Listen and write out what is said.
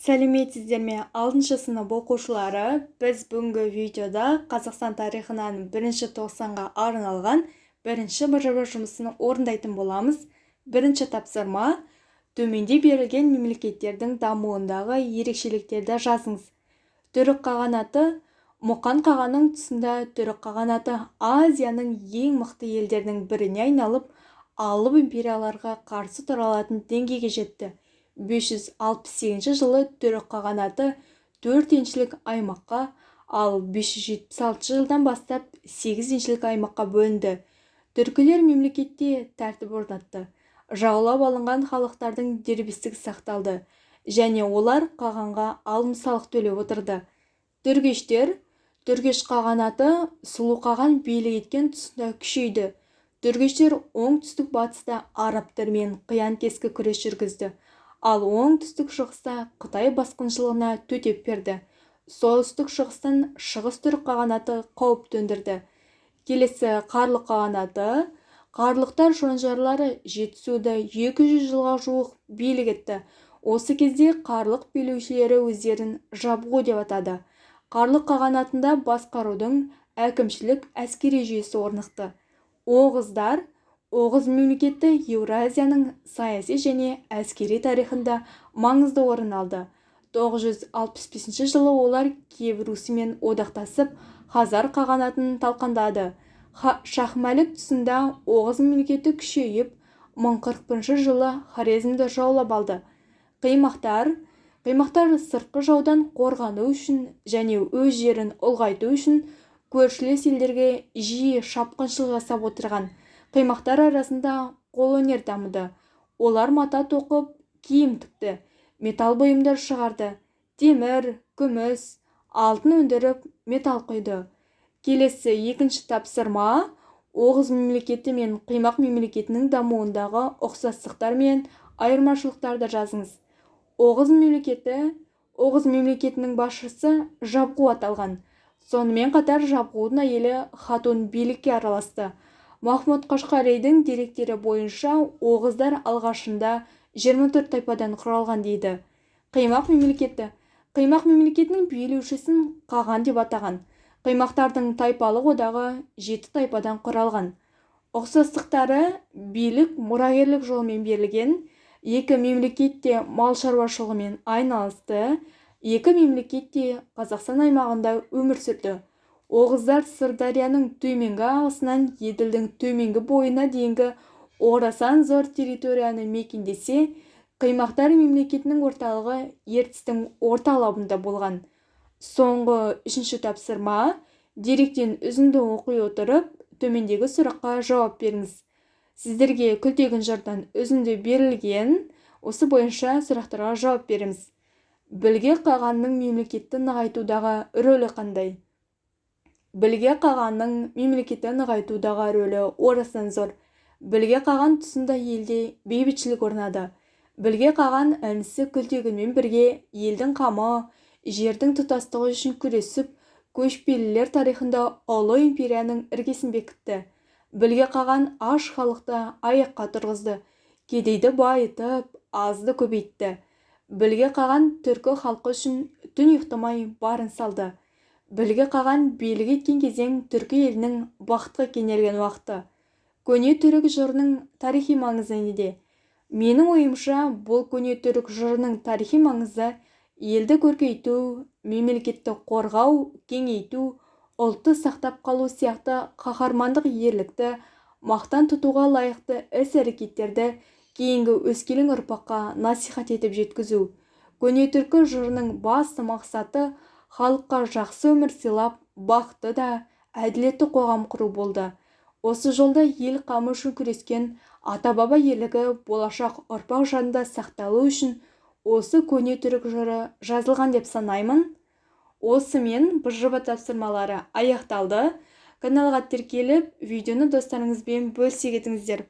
Сәлеметсіздер ме, алтыншы сынып оқушылары! Біз бүгінгі видеода Қазақстан тарихынан бірінші тоқсанға арналған бірінші БЖБ жұмысын орындайтын боламыз. Бірінші тапсырма: төменде берілген мемлекеттердің дамуындағы ерекшеліктерді жазыңыз. Түрік қағанаты. Мұқан қағанның тұсында Түрік қағанаты Азияның ең мықты елдерінің біріне айналып, алып империяларға қарсы тұра алатын деңгейге жетті. 568 жылы Түрік қағанаты төрт еншілік аймаққа, ал 576 жылдан бастап сегіз еншілік аймаққа бөлінді. Түркілер мемлекетте тәртіп орнатты. Жаулап алынған халықтардың дербестігі сақталды және олар қағанға алым-салық төлеп отырды. Түргештер. Түргеш қағанаты Сұлу қаған билік еткен тұсында күшейді. Түргештер оңтүстік батыста арабтармен қиян-кескі күрес жүргізді, ал оңтүстік шығыста Қытай басқыншылығына төтеп берді. Солтүстік шығыстан Шығыс Түрік қағанаты қауіп төндірді. Келесі Қарлық қағанаты. Қарлықтар шонжарлары Жетісуда 200 жылға жуық билік етті. Осы кезде қарлық билеушілері өздерін жабғу деп атады. Қарлық қағанатында басқарудың әкімшілік әскери жүйесі орнықты. Оғыздар. Оғыз мемлекеті Еуразияның саяси және әскери тарихында маңызды орын алды. 965 жылы олар Киев Русімен одақтасып, Хазар қағанатын талқандады. Шахмәлік тұсында Оғыз мемлекеті күшейіп, 1041 жылы Хорезмді жаулап алды. Қимақтар. Қимақтар сыртқы жаудан қорғану үшін және өз жерін ұлғайту үшін көршілес елдерге жиі шапқыншылық жасап отырған. Қимақтар арасында қолөнер дамыды. Олар мата тоқып, киім тікті, металл бұйымдар шығарды, темір, күміс, алтын өндіріп, металл құйды. Келесі екінші тапсырма: Оғыз мемлекеті мен Қимақ мемлекетінің дамуындағы ұқсастықтар мен айырмашылықтарды жазыңыз. Оғыз мемлекеті. Оғыз мемлекетінің басшысы Жабғу аталған. Сонымен қатар Жабғудың әйелі Хатун билікке араласты. Махмұд Қашқаридің деректері бойынша, оғыздар алғашында 24 тайпадан құралған дейді. Қимақ мемлекеті. Қимақ мемлекетінің билеушісін қаған деп атаған. Қимақтардың тайпалық одағы жеті тайпадан құралған. Ұқсастықтары: билік мұрагерлік жолмен берілген, екі мемлекет те мал шаруашылығымен айналысты, екі мемлекет те Қазақстан аймағында өмір сүрді. Оғыздар Сырдарияның төменгі ағысынан Еділдің төменгі бойына дейінгі орасан зор территорияны мекендесе, қимақтар мемлекетінің орталығы Ертістің орта алабында болған. Соңғы үшінші тапсырма: деректен үзінді оқи отырып, төмендегі сұраққа жауап беріңіз. Сіздерге Күлтегін жырдан үзінді берілген, осы бойынша сұрақтарға жауап береміз. Білге қағанның мемлекетті нығайтудағы рөлі қандай? Білге қағанның мемлекетті нығайтудағы рөлі орасан зор. Білге қаған тұсында елде бейбітшілік орнады. Білге қаған інісі Күлтегінмен бірге елдің қамы, жердің тұтастығы үшін күресіп, көшпелілер тарихында ұлы империяның іргесін бекітті. Білге қаған аш халықты аяққа тұрғызды, кедейді байытып, азды көбейтті. Білге қаған түркі халқы үшін түн ұйықтамай барын салды. Білге қаған билік еткен кезең түркі елінің бақытқа кенелген уақыты. Көне түрік жырының тарихи маңызы неде? Менің ойымша, бұл көне түрік жырының тарихи маңызы елді көркейту, мемлекетті қорғау, кеңейту, ұлтты сақтап қалу сияқты қаһармандық ерлікті мақтан тұтуға лайықты іс-әрекеттерді кейінгі өскелең ұрпаққа насихат етіп жеткізу. Көне түркі жырының басты мақсаты халыққа жақсы өмір сыйлап, бақытты да әділетті қоғам құру болды. Осы жолда ел қамы үшін күрескен ата-баба ерлігі болашақ ұрпақ жадында сақталу үшін осы көне түрік жыры жазылған деп санаймын. Осымен БЖБ тапсырмалары аяқталды. Каналға тіркеліп, видеоны достарыңызбен бөлісе кетіңіздер.